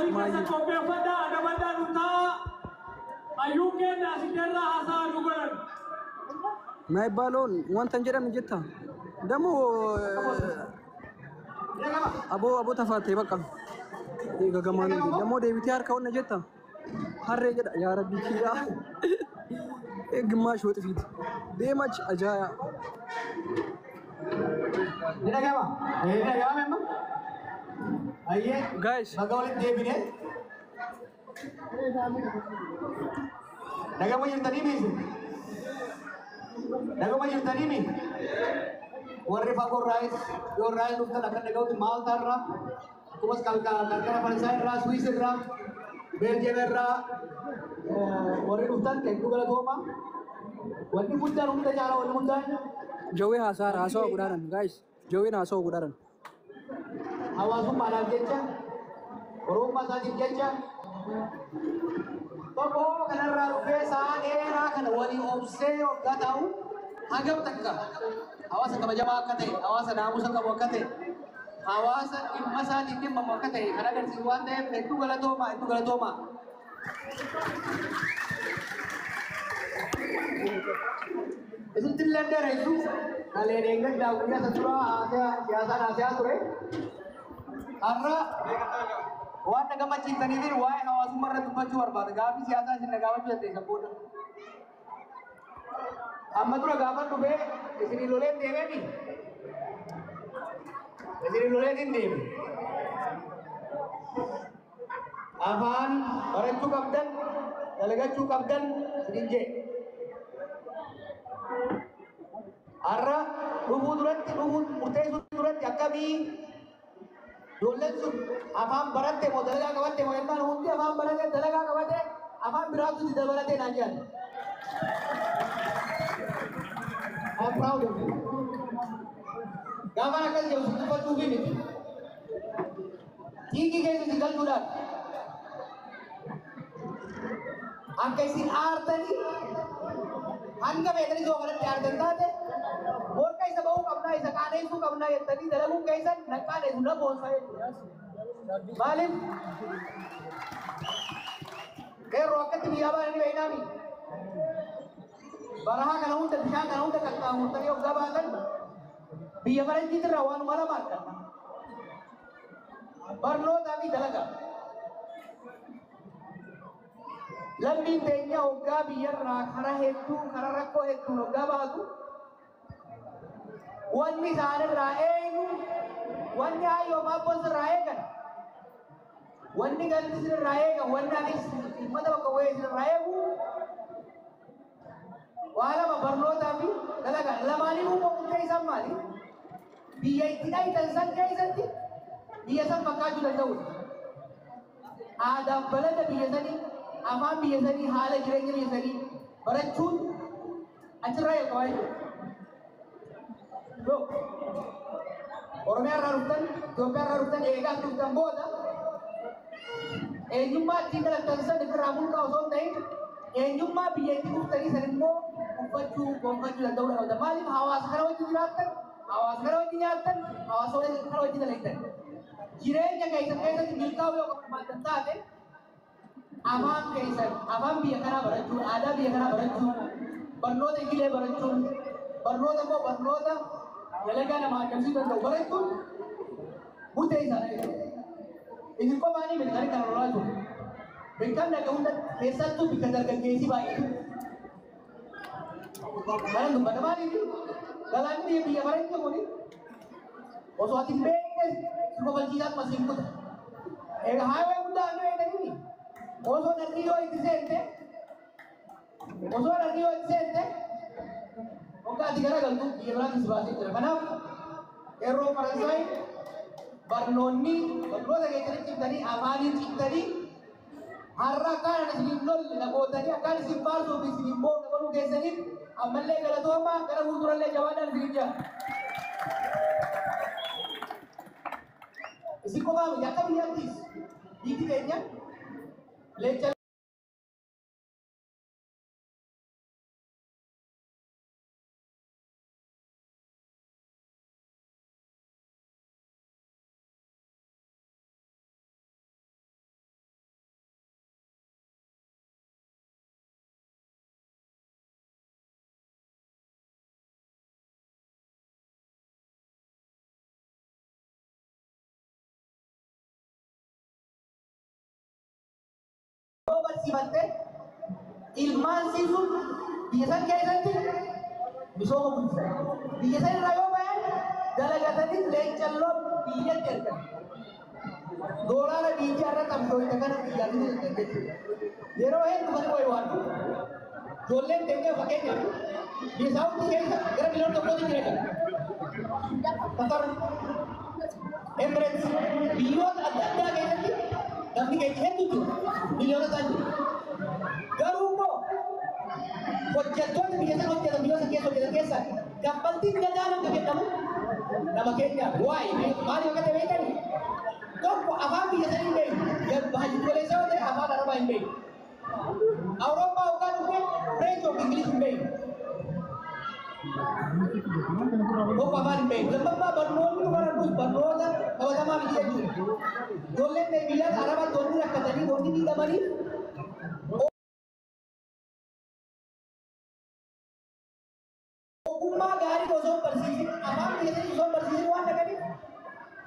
Maayyii. Qopheeffadhaa, adabadhaa nu ta'a. Hayyuun keenya asitti irraa haasaa nu godhan. የማይባለውን wanta hin jedhamne jetta. ደግሞ aboo aboo tafaate በቃ gagamaan ደግሞ deebitee harka onna jetta. Harree jedha yaa rabbii kiyyaa. ግማሽ ወጥ ፊት deemach ajaaya. Ni dhaga'ama? Ni dhaga'ame amma? Ayyee. Guys. Baga walitti deebine. Dhaga'ama jirtanii mi isin? Dhaga'ama jirtanii mi? Warri fagoo irraayis dhiyoo irraayis dhuftan akka dhaga'utti Maaltaa irraa akkasumas qarqara Faransaay irraa, Swiss irraa, Beeljeem irraa warri dhuftan hedduu galatooma. Wanni guddaan hunda caalaa wanni guddaan Jawwee haasaara haasawa godhaaran guys. Jawween haasawa godhaaran. Hawaasummaadhaaf jecha, Oromummaa isaatiif jecha tokko kanarraa dhufee sa'a dheeraa kana walii obsee waggaa taa'u hagam takka hawaasa kabajamaa akka ta'e, hawaasa naamusa qabu akka ta'e, hawaasa dhimma isaatiin dhimmamu akka ta'e kan agarsiisu waan ta'eef hedduu galatoomaa, hedduu galatoomaa. Isintti illee dheeressu kalee deeggaddaa guyyaa isa duraa haasaa siyaasaan haasaa ture. Har'a waan na gammachiiftaniif waa'ee hawaasummaa irratti dubbachuu barbaada. Gaaffii siyaasaa isin na gaafachuu dandeessan booda. Amma dura gaafa dhufee isinii loleen deemeemi. Isinii loleen hin deeme. Afaan barachuu qabdan, dalagachuu qabdan isiniin jee. Har'a dhufuu duratti, dhufuu murteessuu duratti akkamii ijoolleen sun afaan baratte moo dalagaa qabatte moo jennaan hundi afaan barate, dalagaa qabate, afaan biraatu itti dabalatee naan jedhan. I'm proud of you. Gaafa akkas jedhu si tuffachuufi miti. Xiiqii keessa si galchuudhaan akka isin aartanii hanga beekanii soo kanatti aartan taate morka isa bahuu qabnaa, isa qaaneessuu qabnaa jettanii dalaguun keessan na qaaneessu, na boonsa jechuudha. Maaliif? Qeerroo akkatti biyyaa baananii beeknaami. Barahaa kana hunda, bishaan kana hunda qaxxaamurtanii hoggaa baatan biyya faranjiitirraa waanuma lama arganna. Barnootaa fi dalagaa. Lammiin teenya hoggaa biyyarraa karaa hedduu, karaa rakkoo hedduun hoggaa baatu wanni isaanirraa eegu, wanni hayyoo maabboon sirraa eegan, wanni galti sirraa eegan, wanni anis uummata bakka bu'ee sirraa eegu waa lama, barnootaa fi dalagaa. Lamaaniinuu murtee isaan maali? Biyya itti dhahitan san keessatti biyya san fakkaachuu danda'udha. Aadaaf balada biyya sanii, afaan biyya sanii, haala jireenya biyya sanii barachuun achirraa jalqabaa jechuudha. Look, Oromiyaa irraa dhuftan, Itoophiyaa irraa dhuftan, eegaas dhuftan booda eenyummaa ittiin dhalattan san ofirraa mulqaa osoo hin ta'in eenyummaa biyya itti dhuftanii san immoo uffachuu, gonfachuu danda'uu qabda. Maaliif? Hawaasa kana wajjin jiraattan, hawaasa kana wajjin nyaattan, hawaasa kana wajjin dalagdan. Jireenya keessan keessatti milkaa'uu yoo barbaaddan taate afaan keessan, afaan biyya kanaa barachuun, aadaa biyya kanaa barachuun, barnoota idilee barachuun, barnoota immoo barnoota dalagaa namaa argamsiisuu danda'u barachuun murteessaadha jechuudha. Isin qofaanii miti kan kana lolaa jiru. Bakka dhaqa hunda keessattuu bakka dargaggeessii baay'atu. Kana dubbata maaliif? Galaanni biyya biyya faranjii kuni osoo ati hin beekne si kofalchiisaa akkuma siin kuta. Egaa highway guddaa inni beektanii osoo dharrii yoo itti seente, osoo dharrii yoo itti seente, hoggaa ati garagaltu biyya biraatti si baasee jira. Kanaaf qeerroo Faransaay barnoonni barnoota keessatti cimtanii, afaaniin cimtanii, har'a akkaan ani isiniin lolle namootanii akkaan isin faarsuu fi isiniin boonu godhuu keessaniif ammallee galatoomaa, gara fuuldurallee jabaadhaan isiniin jira. Isin qofaa miti, akka biyyaattis biyyi keenya leenca Barsiifatte ilmaan sii sun biyya san keessatti misooma guddisan. Biyya san irraa yoo bayan dalagatanii leencalloo biyyatti ergan. Doolaara biyya irra qabsooyte kana biyyaa fiduu danda'an jechuudha. Yeroo hedduu kan wayi waantu ijoolleen teenya, fakkeenyaaf, biyya Saawutii keessa gara miliyoona 1tti jira jira. Qatar, Emirates, biyyoota adda addaa keessatti namni keenya hedduu jira. Miliyoona isaan jira. Garuu immoo hojjettoonni biyya sana hojjetan, biyyoota keessa hojjetan keessaa kaffaltiin gadaanaa akka kennamu nama keenyaaf. Waa'ee maaliif akka ta'e beekani? Tokko, afaan biyya sanii hin beeku. Baay'ee yoo ta'e afaan Arabaa hin beeku. Awurooppaa yookaan dhufe French yookiin English hin beeku. Tokko, afaan hin beeku. Lammaffaa, barnoonni barannus barnoota qabatamaa miti jechuudha. Ijoolleen biyyoota Arabaatti wanni rakkatanii, wanni miidhamanii ogummaa gaarii osoo hin barsiisin, afaan biyya sanii osoo hin barsiisin waan dhaqaniif,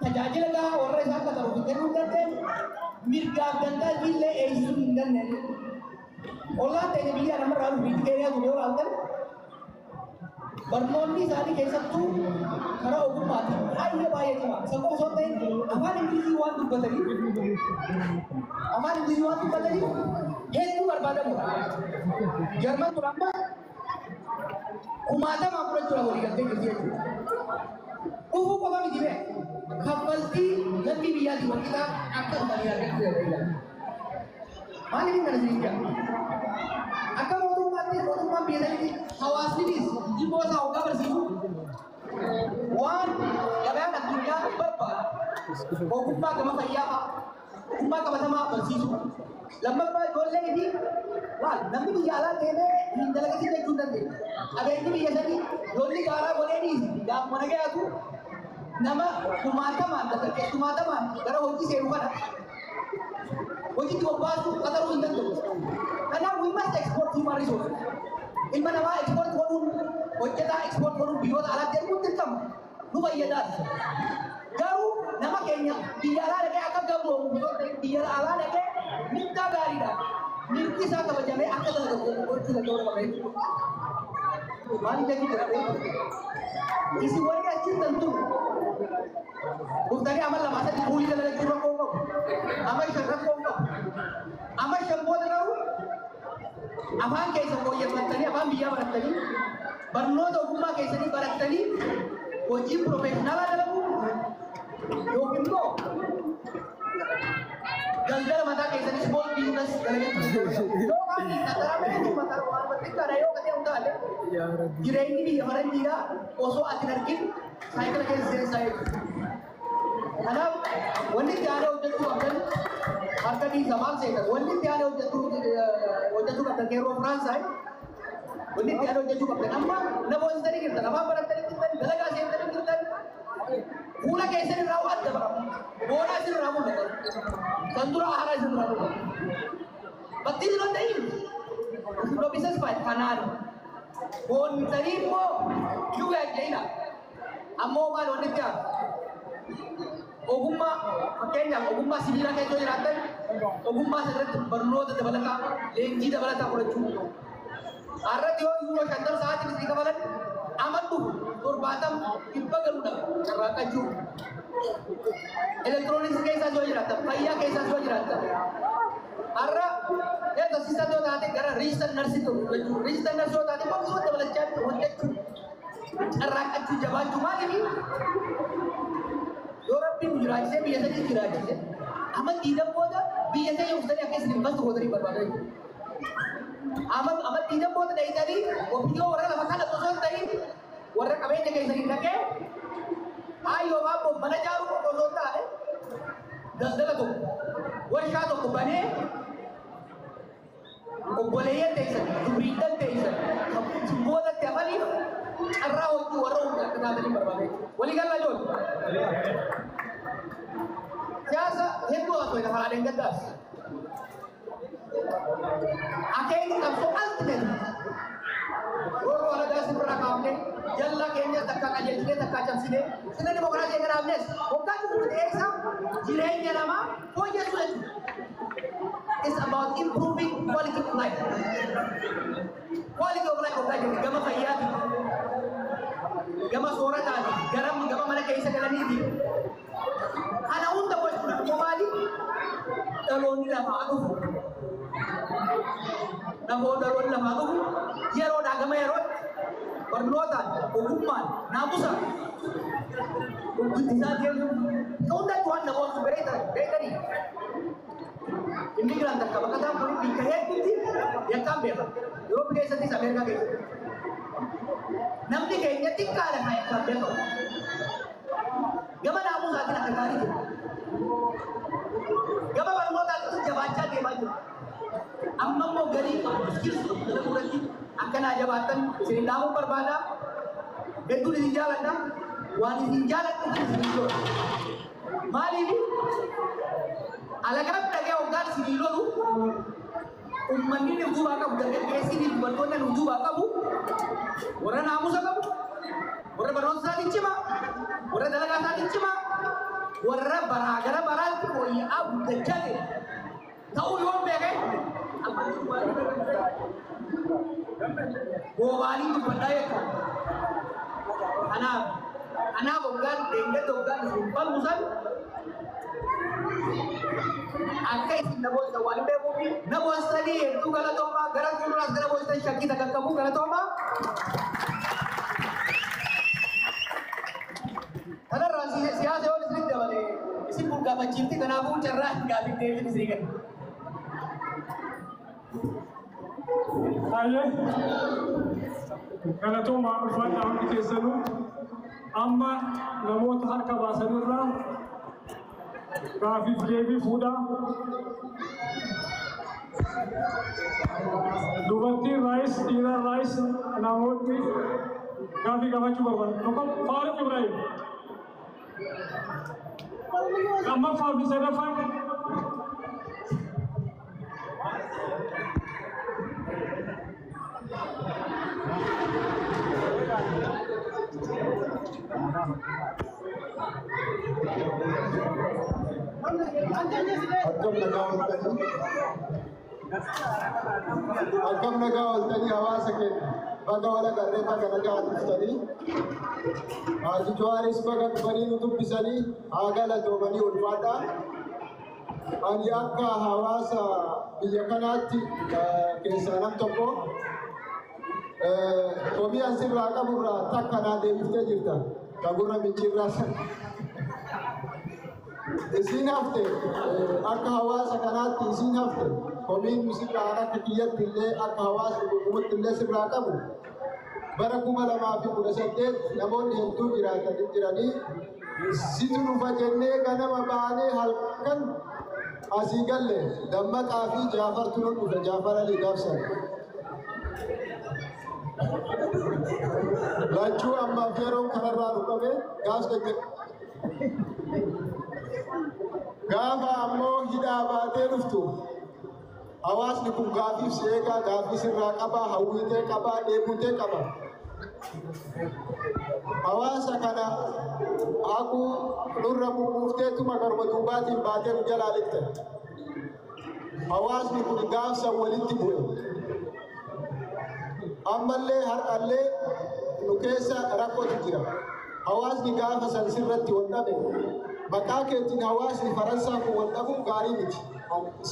tajaajila gahaa warra isaan qaxaruuf hin kennuu hin dandeenye, mirgaaf dantaa illee eegsisuu hin dandeenye. Ollaan ta'e biyya namarraa dhufu, biyyi Keeniyaa sun yoo ilaaltan, barnoonni isaanii keessattuu karaa ogummaatiin baay'ee baay'ee cimaa. Isa qofa osoo hin ta'in afaan Ingilizii waan dubbataniif hedduu barbaadamudha. Jarman tun amma kumaatamaan fudhachuudhaaf walii galtee jirti jechuudha. Dhufuu qofa miti bee, kaffaltii lammii biyyaatiin wal qixaa akka dhufanii argachuu danda'u. Maaliif kana isin jedha? Akka mootummaatti, mootummaan biyya sanitti, hawaasninis ilmoo isaa hoggaa barsiisu waan gabaan addunyaa barbaadu, ogummaa gama fayyaa fa'a, ogummaa qabatamaa barsiisu. Lammaffaa, ijoollee fi laal, namni biyya alaa deemee hin dalagatin jechuu hin dandeenye. Qabeenyi biyya sanii lolli gaaraa godhee dhiisi, gaafuma nagayaatu nama kumaatamaan, dargaggeessa kumaatamaan gara hojii seenu kana hojiitti bobbaasuu, qaxaruu hin danda'u. Kanaaf we must export human resources. Ilma namaa export godhuun, hojjetaa export godhuun, biyyoota alaatti erguun dirqama. Nu fayyadaas. Garuu nama keenya biyya alaa dhaqee akka gabroomu osoo hin ta'in, biyya alaa dhaqee mirgaa gaariidha. Mirgi isaa kabajamee akka dalagamu gochuu danda'uu qaba jechuudha. Maaliif jechuudha beektu? Isin warri as jirtan tun dhuftanii ama 2 3 kuulii dalagachuu rakkoo hin qabu. Ama 5 rakkoo hin qabu. Ama 5 booda garuu afaan keessa fooyyeffattanii, afaan biyyaa barattanii, barnoota ogummaa keessanii barattanii, hojii professionalaa dalaguu yookiin immoo daldala mataa keessanii, small business dalagachuu, yookaan qaxaramee mataa waan xiqqaadha yoo katee hundaale Yaa Rabbi. jireenyi biyya faranjiidhaa osoo ati hin argin saayikila keessa seensaa jechuudha. Kanaaf wanni itti aanee hojjechuu qabdan, harka dhiisa maal seetan, wanni itti aanee hojjechuu qabdan, qeerroo Faransaay, wanni itti aanee hojjechuu qabdan, amma na boonsitanii jirtan, afaan barattanii jirtan, dalagaa seentanii jirtan, fuula keessan irraa adda barama, boonaa isin irraa mul'ata, kan dura haaraa isin irraa mul'ata. But this is not the end. You should not be satisfied. Kanaan boontanii immoo yuugaa hin jedhina. Ammoo maal wanni itti aanu? Ogummaa, fakkeenyaaf, ogummaa sibiilaa keessa yoo jiraattan, ogummaa sana barnoota dabalataa, leenjii dabalataa fudhachuu. Har'atti yoo yuuroo 50 sa'aatiin isinii kafalan, ama dhufu 70, 100 galuudhaaf carraaqqachuu. Elektirooniksii keessaas yoo jiraattan, fayyaa keessaas yoo jiraattan, har'a health assistant yoo taate gara register nurse hojjechuu, register nurse yoo taate akkasuma dabalachaa hojjechuu, carraaqqachuu, jabaachuu. Maaliif, yoo Rabbiin nu jiraachisee, biyya sanii jiraachise, amma diidan booda biyya sanii uffisanii akka isin invest gootanii barbaada jechuudha. Amma diidan booda dhayitanii ofiyyoo warra lafa kana osoo hin ta'in, warra qabeenya keessanii dhaqee hayyoo baaboo mana ijaaruu qofa osoo hin taane, daldala tokko, warshaa tokko banee, obboleeyyan teessan, dubriidhan teessan kan boodatti hafaniif carraa hojii warra humna akka taatanii barbaada jechuudha. Walii galaa, ijoollee. Siyaasa hedduu haasoo karaa deengaggaas. Akeekni qabsoo ultimate roorroo alagaa sirraa kaafne, jallaa keenya takka qajeelchinee, takka cabsinee, sirna dimokiraasii eega dhaabnes, waggaa cufuun eessa jireenya namaa fooyyessuu jechuudha. It's about improving Quality of life. Quality of life of life gama fayyaati. Gama soorataati. Gama mana keessa galaniiti. Kana hunda gochuudhaaf immoo maali? Dhaloonni lafaa dhufu. Dhaloonni lafaa dhufu yeroodhaa gama yerootti barnootaan, ogummaan, naamusaan guddisaa deemu. Hundatti waan namoota beekanii. Immigrant akka baqataan kun biyya hedduutti yakkaan beekama. Yeroo keessattis Ameerikaa keessatti. Namni keenya xiqqaadha kan yakkaan beekamu. Gama naamusaatiin akka gaarii jira. Gama barnootaatiin jabaachaa deemaa jira. Amma immoo galii qabu, skills qabu dalaguu irratti akkanaa jabaattan isin dhaamuun barbaada. Hedduun isin jaaladha. Waan isin jaaladhu isin lola. Maaliif alagaan dhagee hoggaan isin lolu, uummanni nu duubaa qabu, dargaggeessi fi dubartoonni nu duubaa qabu, warra naamusa qabu, warra barnoota isaatiin cimaa, warra dalagaa isaatiin cimaa, warra baraa gara baraatti fooyya'aa guddachaa ta'e ta'uu yoon beeke goobaanii dubbadhaa jechuudha. Kanaaf hoggaan deeggarsa hoggaan isin falmu san akka isin namoota waan beekuuf namoota hedduu galatoomaa. Gara fuulduraas gara boostan shakkii takka qabu galatoomaa. Kanarraa siyaasa yoo isinitti dabale isin kun gaafachiifti, kanaafuu carraa gaafii deebiin isinii kenna. Baay'ee galatoomaa, ulfaadhaa hundi keessanuu. Amma namoota harka baasanirraa gaafiif deebii fuudhaa. Dubartiin raayis, dhiiraan raayis, namoonni gaafii gaafachuu barbaadan. Tokko Faaruq Ibrahim. Lammaffaa fi sadaffaan. Akkam nagaa ooltanii? Akkam nagaa ooltanii hawaasa keenya? Baga wal agarree, baga nagaa dhuftanii. Haaji Jawaaris baga dhufanii nu dubbisanii, haa galatoomanii, ulfaadhaa. Ani akka hawaasa biyya kanaatti keessaa nam tokko komii asirraa qaburraa takka naa deebiftee jirta. Ka gurra micciirraa sana. Isiin hafte, akka hawaasa kanaatti isiin hafte, komiin nu sirraa akka kiyyatti illee, akka hawaasni gurgumutti illee sirraa qabu, bara 2018 namoonni hedduu jiraatanii jiranii situ dhufa jennee ganama baanee halkan asii galle. Dammaqaa fi Jaafartu nu dhufe, Jaafar Ali gaafsan. Lachuu ammaaf yeroon kanarraa nu qabe gaaf gaafa ammoo hidhaa baatee dhuftu hawaasni kun gaafiif si eegaa, gaafii sirraa qabaa, hawwiitee qabaa, dheebutee qaba. Hawaasa kana haquu nurra bubuufteetuma garuma duubaatiin baatee nu jalaa lixxe. Hawaasni kun gaafsan walitti bu'e. Ammallee har'allee nu keessa rakkootu jira. Hawaasni gaafa san sirratti wal dhabe, maqaa keetiin hawaasni Faransaa kun wal dhabuun gaarii miti.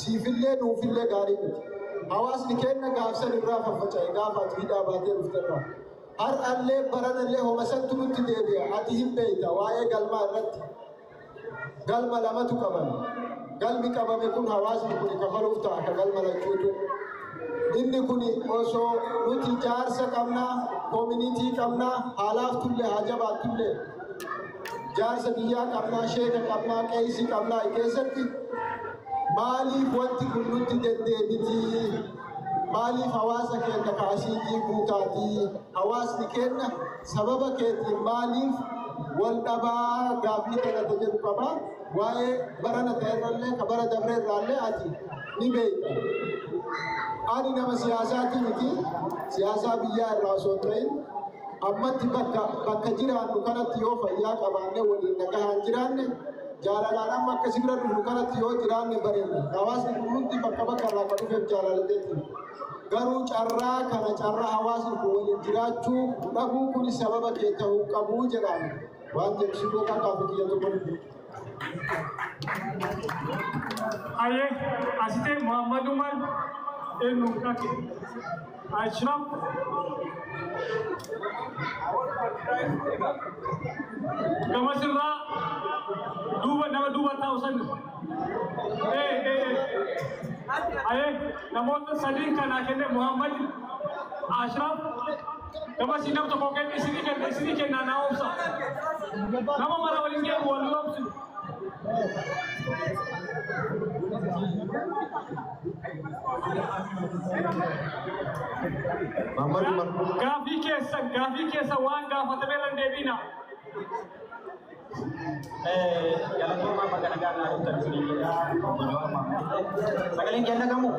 Siifillee nuufillee gaarii miti. Hawaasni keenya gaafsan irraa faffaca'e gaafa ati hidhaa baatee dhufterraa. Har'allee baranallee homa santu nutti deebi'a. Ati hin beeyta waa'ee galmaa irratti. Galma lamatu qabame. Galmi qabame kun hawaasni kun kafaluuf ta'a ka galma lachuutu. Inni kun osoo nuti jaarsa qabnaa, community qabnaa, haalaaf tullee haa jabaattullee. Jaarsa biyyaa qabnaa, sheeka qabnaa, qeesii qabnaa keessatti maaliif wanti kun nutti deddeebitii? Maaliif hawaasa keenya kaasii diiguu taatii? Hawaasni keenya sababa keetiin maaliif wal dhabaa gaaffii kanata jedhu qaba. Waa'ee barana ta'errallee ka bara dabreerraallee ati ni beekta. Ani nama siyaasaati miti. Siyaasaa biyyaa irraa osoo hin ta'in ammatti bakka jiraannu kanatti yoo fayyaa qabaanne waliin nagahaan jiraanne Jaalalaan amma akkasi bira dhufnu kanatti yoo jiraanne bareedna. Hawaasni kun hundi bakka bakka irraa kan dhufeef jaalalateetti. Garuu carraa kana carraa hawaasni kun waliin jiraachuu dhabuu kun sababa kee ta'uu qabuu jedhaan waan jedhu si beekaa gaaffii kiyya tokko dhufu. Aye, asite Muhammad Umar eenyu dhaqe. Ashraf gamasirraa duuba nama duuba taa'u san. Aye, namoota sadii kanaa kenne Muhammad Ashraf gamasii nam tokko kenne isinii kenne isinii kennaa naa obsa. Nama mara waliin geemu wal obsu. Muhammad Umar. Gaafii keessa waan gaafatame irra hin deebiina. Galatoomaa, bakka nagaa naa dhuftan isinii jedha. Obbo Jawaar Mohaammed. Sagaleen kee dhagamu?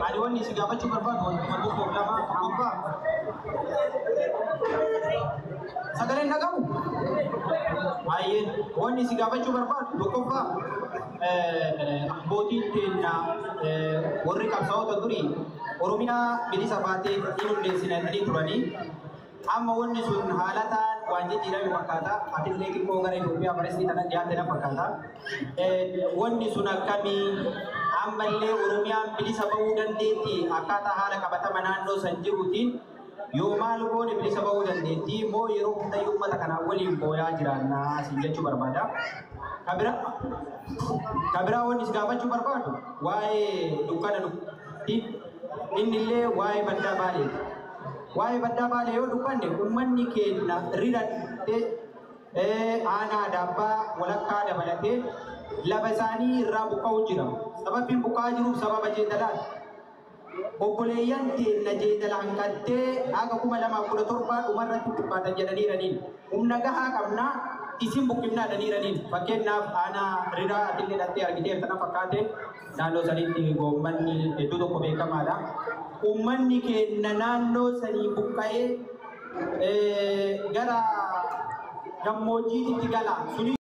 Ani wanni si gaafachuu barbaadu wantuma tokkoof lama. Tokkoffaa, sagaleen dhagamu? Baay'ee wanni si gaafachuu barbaadu, tokkoffaa, abbootiin keenya warri qabsaa'ota durii Oromiyaa bilisa baatee hin hundeessina jedhanii turanii, amma wanni sun haalataan waan jijjiirame fakkaata. Atillee xiqqoo gara Itoophiyaa baresii tana dhiyaatte na fakkaata. Wanni sun akkamii? Ammallee Oromiyaan bilisa bahuu dandeetti? Akkaataa haala qabatama naannoo san jiruutiin yoo maal goone bilisa bahuu dandeetti? Moo yeroo hundayyuu uummata kanaan waliin booyaa jiraannaa asiin jechuu barbaada. Kabiraa wanni si gaafachuu barbaadu waa'ee dukkana dukkanatti, innillee waa'ee baddaa baaleeti. Waa'ee baddaa baalee yoo dubbanne, uummanni keenya riradhee aanaa daabbaa walakkaa dabalatee lafa isaanii irraa buqqa'u jira. Sababbiin buqqa'aa jiruuf sababa jeedalaati. Obboleeyyan teenna jeedala hanqattee haga 2017 dhumarratti buqqaatan jedhaniiraniin. Humna gahaa qabnaa, isin buqqifnaa jedhaniiraniin. Fakkeenyaaf, aanaa riraa atillee dhattee argiteef tana fakkaate, naannoo sanitti goommanni hedduu tokko beekamaadha. Uummanni keenya naannoo sanii buqqa'ee gara gammoojjiitti gala. Suni